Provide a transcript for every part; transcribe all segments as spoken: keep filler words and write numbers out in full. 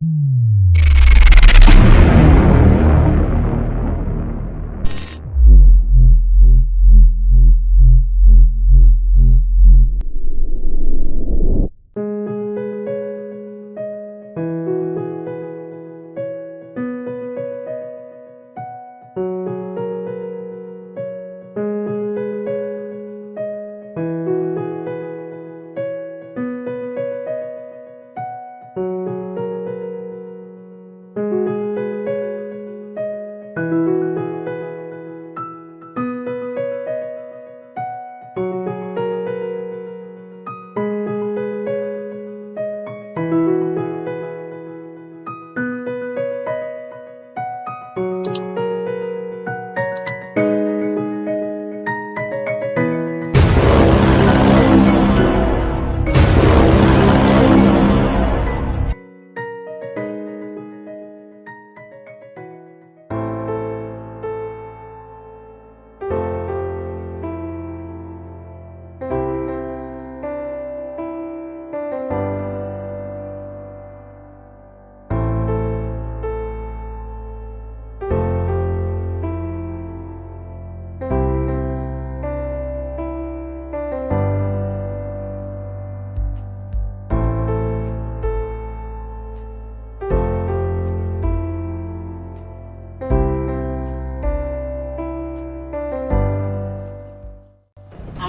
Ah,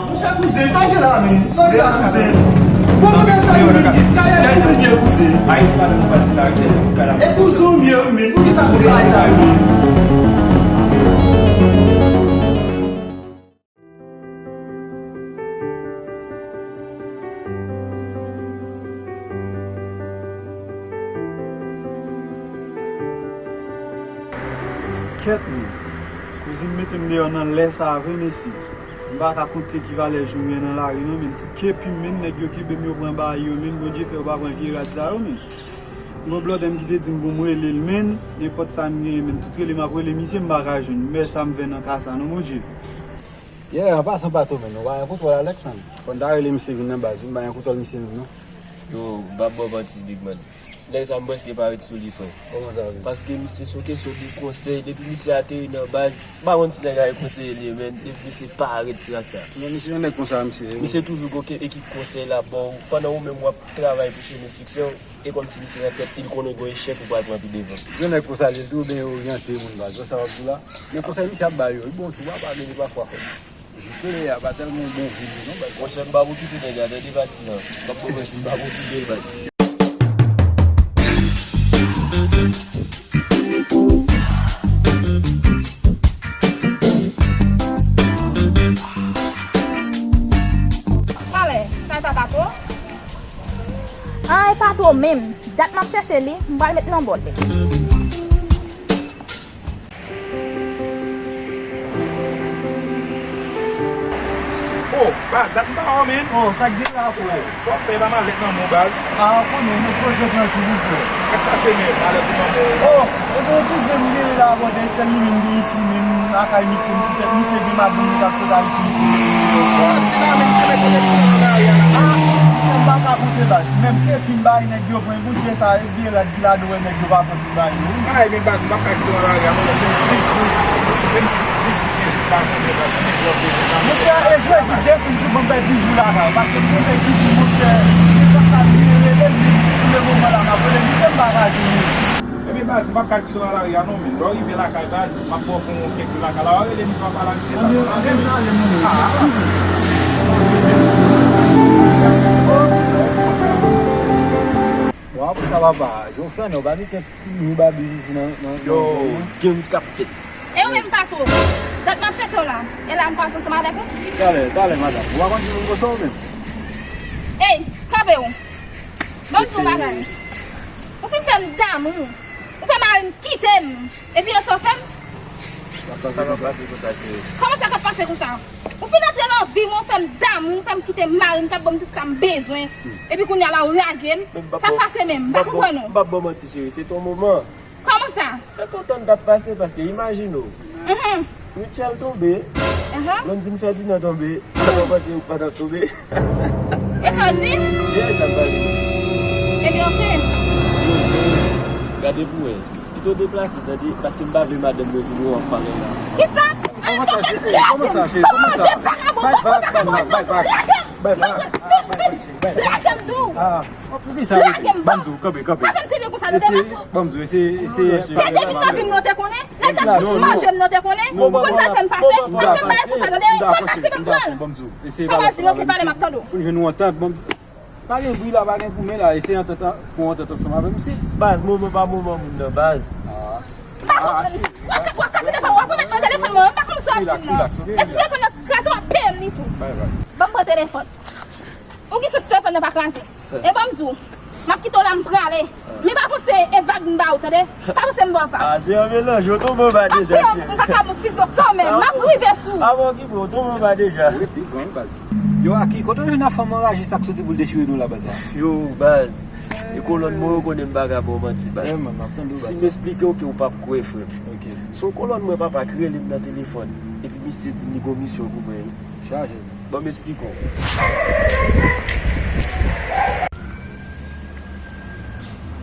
monchè kouzen, sa gen la, men? Sa gen la, kouzen? Bon, mwen sa yo, men, kaya pou mwen, kouzen. E kouzen, mwen, men, poukisa pou kaya sa, men? Kèt, men. Kouzin mete m deyò nan lè sa a vre, mesye. M pa ka konte ki valè jou m gen nan lari, non, men. Tout kepi m, men, nèg yo kenbe m, yo pran bagay yo, men. Bondye fè yo pa pran vye rad sa yo, men. Gon blòdè m ki te di m pou m rele l, men. Nenpòt sa m genyen, men. Tout rele m ap rele misye, m pa ka jwenn. Mè sa m fè nan ka sa, non, Bondye. Yeah, an pasan Pato, men. Ou pa gen kontwòl Alex, men. Fò n ta rele misye vin nan baz, wi, m pa gen kontwòl misye menm, non. Yo, m p ap ba w manti, big man. Nèg sa m prèske pa ret sou li, frè. Kòman sa vle? Paske misye se yon kesyon de konsèy. Depi misye ateri nan baz, m pa konn si nèg la gen konseye li, men. Depi misye pa ret ti rasta. Men misye yon nèg konsa, misye ye. Misye toujou gon ke-, ekip konsèy l ap ba w. Pandan ou menm w ap travay pou chemen siksè w, e kòmsi misye nan tèt li, li konnen gon echèk ou pral pran pi devan. Yon nèg konsa, li tou byen oryante moun, baz. Wè sa w ap di la? Men konsèy misye ap ba yo, li bon tou, pa, pa gen li pafwa, frè. Jis kounye a, pa tèlman bon vi li non, baz. Monchè, m pa pou kite nèg la, tande patizan. M ap pwomèt, m pa pou kite l, baz. Talè, sa e pa Pato? Ah, e Pato menm. Dat m ap chèche li, m pral met nan bòl li. Oh, baz, dat m pa wè w, men. Oh, sa k gen la, frè? Sa w ap fè, pa malèt nan men w, baz. Ah, ou konnen, nou poze trankil, wi, frè. Sa k pase, men, malèt ou nan men w? Oh, e gon kouzen m genyen la, bòdè, sèl li menm gen isi, men, lakay misye, m kite misye gen madanm li k ap sot Ayiti, misye gen. Sa w ap di la, men, misye met kote pou nan lari a la. Ah, m pa ka konte, baz. Menm kepi m bay nèg yo pran, Bondye sa, e vye rad ki ladan w wè nèg yo pa pran. Ay, men baz, m p ap ka kite w nan lari a, non, menm dis jou, menm si dis jou, kenz jou, m pa konnen, baz, konbyen jou w ap bezwen, m pa konnen. Monchè, e jodi desanm si bon m fè dis jou lakay, paske m konnen ki di, monchè, se konsa li rele m, pou le moman la, m ap rele misye, m pa ka jwenn li. Ebyen, baz, m p ap ka kite w nan lari a, non, men lè w rive lakay, baz, m ap ba w fè yon kèk jou lakay la, w a rele misye, w a pale a misye, baz. Anben, anben, anben, anben. Bon, apre sa, papa, jan w fè non, pa gen kèk Yo, ba biznis nan, nan, nan, yo, nan, gen k ap fèt. E ou menm, Pato? Dat m ap chèche w la. E la m pase ansanm avèk ou? Talè, talè, madanm. Ou pa konn di moun konsa ou menm? Ey, kanpe w. Ban m di w yon bagay. Ou fin fè m damou. Ou fè mari m kite m. Epi yo sa w fè m? Sa k ap pase konsa, cheri? Kòman sa k ap pase konsa? Ou fin antre nan vi m, ou fè m damou, ou fè m kite mari m k ap ban m tout sa m bezwen. Epi kounye a la, ou lage m. Sa pase menm, m pa konprann ou. M p ap ba w manti, cheri, se t on moman. Kòman sa? Se t on tan dat pase, paske imajine w. Michel tonbe, Blondine Ferdinand tonbe, ou panse ou pa t ap tonbe? E sa w di? Yes, sa m pale. Ebyen, oke. Yo, cheri. Gade pou wè. Pito deplase, tande, paske m pa vle madanm mwen vin wè w ap pale la. Kisa? Kòman sa, cheri? Kòman sa, cheri? Kòman sa? Bay vag, bay vag, bay vag. Bay vag. Lage m tou. Ah, poukisa? Lage m. Ban m di w, kanpe, kanpe. Pa fè m tande konsa, nou te la. Ban m di w, eseye, eseye. Lè depi sa vin nou te konnen, lè depi sou manje m nou te konnen, ou konn sa fè m pase, ou fè m bagay konsa, tande, ou konn pase m pran. Sa va di, oke, pale, m ap tande w. Pou n jwenn yon antant, ban m Pa gen bri la, pa gen goumen la, eseye antant, fè yon antant ansanm avè m, mesye. Baz, moman pa moman moun nan, baz. Ah. M pa konprann. W ap, w ap kase telefòn, w ap remèt mwen telefòn mwen, m pa konn sa w ap di m nan. E si telefòn nan kraze, w ap peye m li tou. Ban m pran telefòn. Ou gen chans telefòn nan pa kraze. E ban m di w, m ap kite w la, m prale. Men pa panse e vag m ba ou, tande. Pa panse m ba w vag. Ah, se yon melanje, ou tonbe anba deja, cheri. M ka kab yon fizyo kanmenm, m ap rive sou ou. Avan w ki bon, ou tonbe anba deja. Yo, Aki, kote w jwenn ak fanm anraje sa k soti pou l dechire nou la, baz la? Yo, baz. E kolòn mwen, yo konnen m pa ka ba w manti, baz. Si m esplike w ke w p ap kwè, frè m. Se yon kolòn mwen, papa, ki rele m nan telefòn. Epi misye di m li gon misyon pou mwen. Chaje. Ban m esplike w.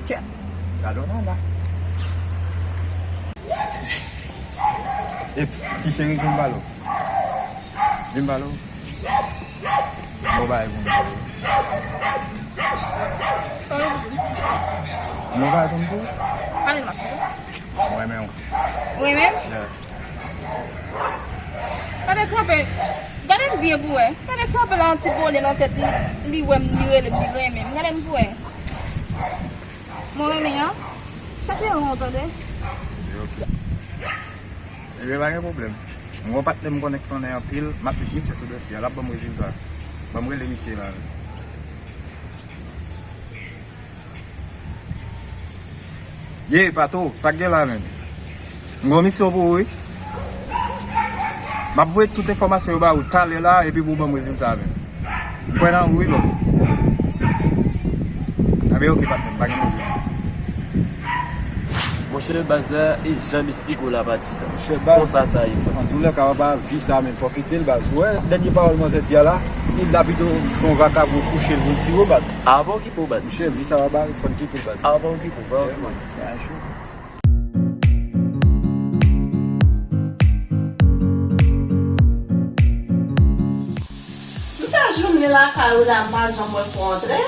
Kèt! Gade w nan la. Eps, ti cheri, vin m pale w. Vin m pale w. Bon bagay pou m di w. Sa w di? Bon bagay pou m di w. Pale m ap tande. Mwen renmen w. Ou renmen m? Yeah. Gade kanpe, gade m byen pou wè. Gade kanpe la, yon ti bone nan tèt li, li wè m, li rele m, li renmen m. Gade m pou wè. Mwen renmen an. Chache yon, tande. Ok. Ebyen, pa gen pwoblèm. Mwen gon patnè m konnen k konnen anpil, m ap met misye sou dosye a, l ap ban m rezilta. Ban m rele misye la. Ye, Pato, sa k gen la, menm? M gon misyon pou ou, wi. M ap voye tout enfòmasyon yo ba ou talè la, epi pou w ban m rezilta, menm. M kwè nan ou, wi, bòs. Enben, oke, patnè m, pa gen pwoblèm. Monchè, baz la, e jan m esplike w la, pati sa. Monchè, baz, konsa sa ye, frè. Antoulèka, papa, vi sa menm, fò kite l, baz. Ou wè, dènye pawòl manzè di a la, li la pito fè yon vakabon kouche l pou l tire w, baz. Avan w kite w, baz. Monchè, vi sa, papa, fò n kite l, baz. Avan w kite w, pa oke, man. Bagay cho. M fè jounen lakay ou la, m pa janm wè fò antre.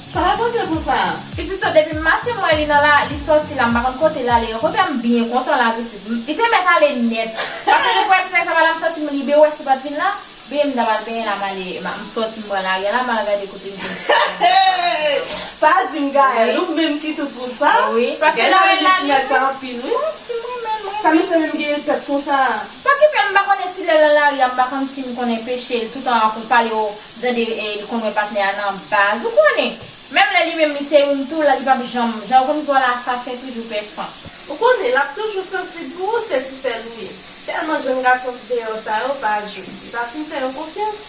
Sa pa pote konsa. Pitit o, depi maten m wè li nan la, li sòti la, m pa konn kote l ale. Kote m byen kontan la, pitit. Li te mèt ale nèt. Paske li kwè espre sa pa la, m santi m libe, ou wè si w pa t vin la. Byen, m ta pral benyen la, m ale, m sòti, m pran lari a la, m al gade kote m te. Pa di m Gaël, ou menm ki tout moun sa? Wi, paske lè w wè l la, li sa anpil, wi. Sa misye menm gen pès konsa? Pa okipe m, m pa konnen si lè l nan lari a, m pa konn si m konnen peche l, toutan ap pale w, tande, e, li konn wè patnè a nan baz, ou konnen. Menm lè li menm, li se youn tou, la, li p ap janm, jan w konn vwa la, asasen toujou pèsan. Ou konnen, l ap toujou sansib pou ou, se ti sè l ou ye. Tèlman jèn gason deyò sa yo pa jwe. Li pa fin fè yo konfyans.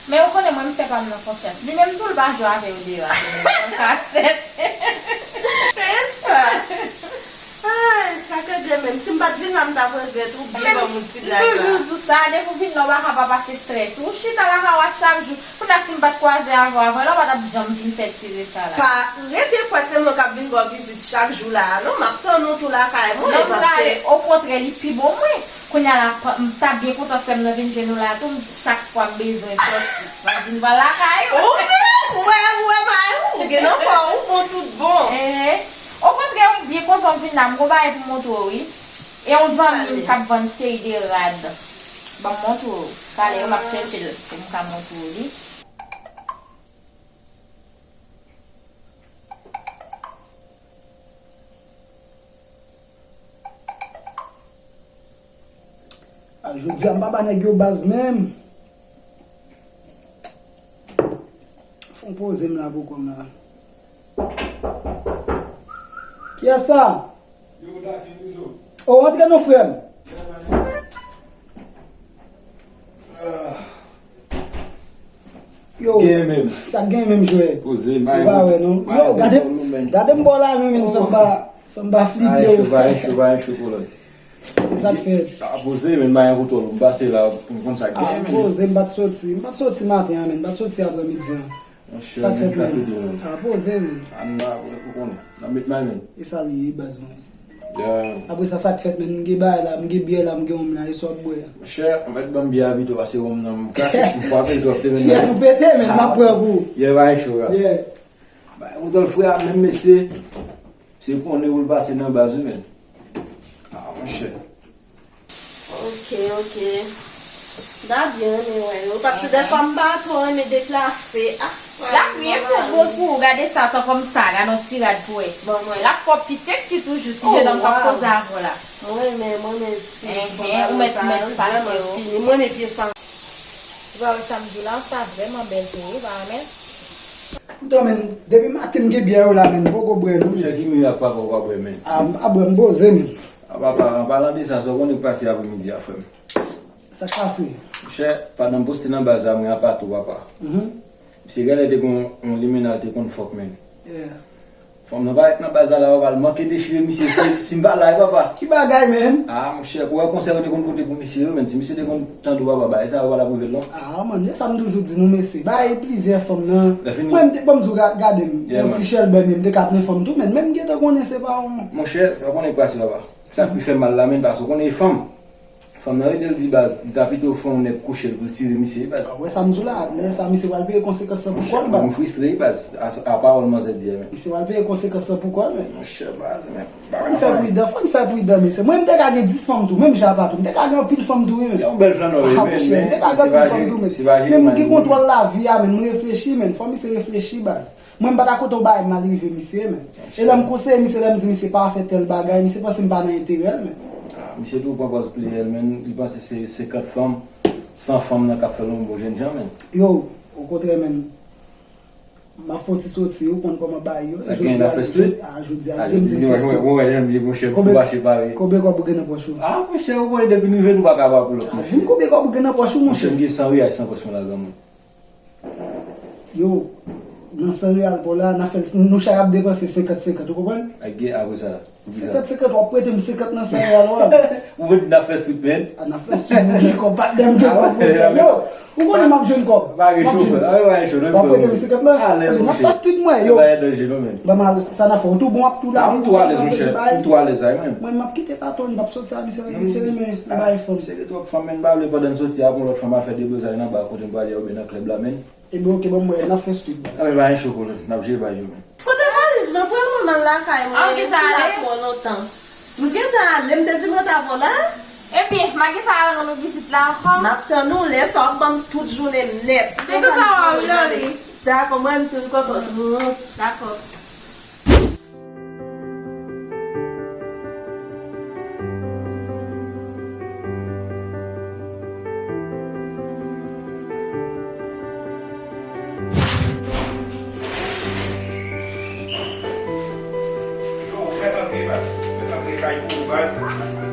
Men ou konnen mwen, m fè pa m nan konfyans. Li menm tou, l pa jwe avè yo deyò a, se menm nan kasèt. E sa. Ay, sa te de menm. Si m pa t vin la, m t ap regrèt ou byen ban m yon ti blag la. M toujou di w sa, depi w vin la, w pa ka pa pase estrès. Ou chita lakay w a chak jou. Kounye a, si m pa t kwaze avè w avan la, w pa t ap janm vin fè ti ri sa la. Pa rete kwè se mwen k ap vin ba w vizit chak jou la a, non. M ap tann ou tou lakay mwen, paske. Non, okontrè, li pi bon mwen. Kounye a la, pa, m ta byen kontan frè m nan vin jwenn ou la tou, m, chak fwa m bezwen sòti. M ap vin pran lakay ou. Ou menm, ou wè, ou wè, pa ou gen nan kò ou, bon, tout bon. Ehe. Okontrè, m byen kontan w vin la, m gon bagay pou m montre w, wi. E yon zanmi m k ap vann seri de rad. Ban m montre w. Talè, m ap chèche l pou m ka montre w li. A, jodi a m pa ba nèg yo baz menm. Fon poze m la pou kòm la. Kiyès sa? Yo, Daki Mizo. O, antre non, frè m. Yo, sa k gen menm, jwè? Poze, m pa wè non. Yo, gade, gade m bò la, men, men, sanba, sanba flite yo. Sa k fèt? A, poze, men, m pa gen kontwòl, m pase la pou m konn sa k gen, men. Poze, m pa t soti, m pa t soti maten an, men, m pa t soti aprèmidi an. Monchè, sa k fèt, sa menn? Tou de menn. A, poze, menn. Ann la, ou konnen. N ap met may, menn. E sa li ye, baz mwen. Yeah. Apre sa, sa k fèt, menn? M gen bagay la, m gen byè la, m gen wonm la, e sa w ap bwè a? Monchè, anfèt, ban m byè a pito, pase wonm nan, m krache, m frape l twòp semèn nan. Fyèl ou pete, menn, m ap pran pou ou. Yeah, bagay cho, ras. Yeah. Bagay ou tande frè a, menm mesye. Se konnen pou l pase nan baz, wi, menn. A, monchè. Ok, ok. M ta byen renmen wè yo, paske dèfwa m pa twò renmen deplase. Ah, l ap byen pou bon pou ou, gade sa, tan kòm sa, gade yon ti rad pou wè. L ap fè w pi seksi toujou, ti jenòm k ap poze avè w la. Mwen renmen, mwen renmen ti, ti papa sa, yo vrèman fini. Mwen renmen pye sa. Ou pa wè sa m di w la, sa vrèman bèl tou, wi, ou pa renmen? Poutan, menn, depi maten m gen byè yo la, menn, m poko bwè, non, menn. Monchè, ki mirak papa ou pa bwè, menn? A, m pa bwè, m poze, menn. A, papa, an palan de sa, sa w konnen k pase apremidi a, frè m? Sa k pase? Monchè, pandan m poste nan baz la, mwen apa tou, papa. Mhm. Misye genlè te gon yon limena l te konn fòk, menn. Yeah. Fanm nan parèt nan baz la, la, papa, l manke dechire misye, si, si m pa la, wi, papa. Ki bagay, menn? A, monchè, ou wè konsèy yo te konn pote pou misye yo, menn, si misye te konn tande w, papa, bagay sa yo pa t ap rive l, non. A, mann, e sa m toujou di nou, mesye. Bay plizyè fanm nan. Lè fini. Mwen, m te, ban m di w, ga-, gade m, yeah, yon ti chèlbè, men m te ka pran fanm tou, menn, men m gentan konnen se pa yon. Monchè, sa w konnen k pase, papa. Sa k pi fè mal la, menn, paske w konnen e fanm. Fanm nan rete l di baz, li ta pito fè yon nèg kouche l pou l tire misye, baz. A, w wè sa m di w la, lè sa misye pral peye konsekans lan pou kò l, baz. Monchè, m fristre, wi, baz, a, a pawòl manzè di a, menn. Misye pral peye konsekans lan pou kò l, menn. Monchè, baz, men. Fò n fè pridan, fò n fè pridan, mesye. Mwen, m te ka gen dis fanm tou, menm jan apa tou. M te ka gen anpil fanm tou, wi, menn. Se yon bèl flannè w ye, menn, men se pa jere, se pa jere mal, menn. Men m gen kontwòl lavi a, menn. M reflechi, menn. Fò misye reflechi, baz. Mwen, m pa ta kontan yon bagay mal rive misye, menn. E lè m konseye misye, lè m di misye pa fè tèl bagay, misye panse m pa nan enterè l, menn. A, misye tou pran pòz pleyè l, menn. Li panse se senkant fanm, san fanm nan k ap fè l yon bon jènjan, menn. Yo, okontrè, menn. M ap fè yon ti soti, ou konn kòman bagay yo. Sa gen nan fè street? A, jodi a, jodi a, m te di m fè street. Konbe kòb ou gen nan pòch ou? A, monchè, ou konnen depi n rive, nou pa ka pa pull up. A, di m konbe kòb ou gen nan pòch ou, monchè. Monchè, m gen san riyal san pòch mwen la, granmoun. Yo, nan san riyal pa w la, n ap fè l, nou chak ap depanse senkant senkant, ou konprann? Ak gen apre sa. Senkant senkant, w ap prete m senkant nan san riyal, wè. Ou vle di n ap fè street, menn? A, n ap fè street, mwen gen kòb, patnè m gen kòb, monchè. Yo, ou konnen m ap jwenn kòb. Pa gen cho, frè. A, pa gen cho, non, frè. W ap prete m senkant lan? Alèz, monchè. N ap fè street, mwen, yo. Se pa yon danje, non, menn. Ban m al, sa n ap fè, ou tou bon, w ap tou la, m tou alèz, monchè. M tou alèz, wi, menn. Mwen, m ap kite patwon, m p ap sòti a, misye, misye renmen bagay fanm. Se de twòp fanm, menn, m pa vle pandan n soti a, pou lòt fanm al fè deblozay nan ba kote m prale a oubyen nan klèb la, menn. Ebyen, oke, ban m wè, n ap fè street, baz. A, men pa gen cho, konnen n ap jere bagay yo, menn. Kote valiz mwen? Pran mwen, m al lakay mwen. Ou gentan ale? Twò lontan. M gentan ale, m te vin ret avè w la. Ebyen, m a gentan al rann ou vizit la ankò. M ap tann ou, lè sa w ap ban m tout jounen nèt. Pran valiz mwen, mwen ale. Dakò, mwen menm tou, m kontan. Dakò. Yo, fèt antre, baz. Fèt antre kay pou ou, baz.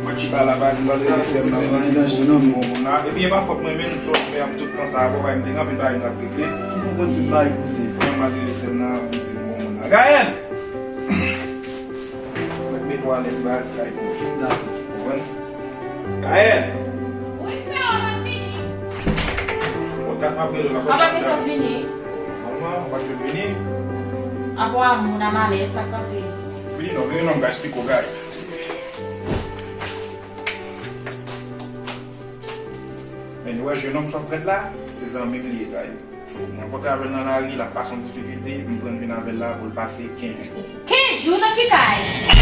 Mwen tchipa la, baz, m pral rele sè m nan, m pral di pou ou, bon, moun la. Epi, e pa fòt mwen, men, sou fè m tout tan sa, bon, bay m te gen anpil bagay m t ap regle. M konprann tout bagay, kouzen. Mwen, m pral rele sè m nan, m di, bon, moun la. Gaël! Mwen met ou alèz baz kay pou ou. Dakò. Konprann? Gaël! Wi, frè, m ap vini. Bon, dat m ap rele w la. Ou pa gentan vini? Nòmalman, ou pa t vini? Apre a moun a malèt, sa k pase? Vini non, vini non, m ka esplike w, Gaël. Men nou wè jennonm sa w ap fè la, se zanmi m li ye, Gaël. So, mwen rankontre avè l nan lari, l ap pase yon difikilte, m pran l vin avè l la pou l pase kenz jou. Kenz jou nan ki kay?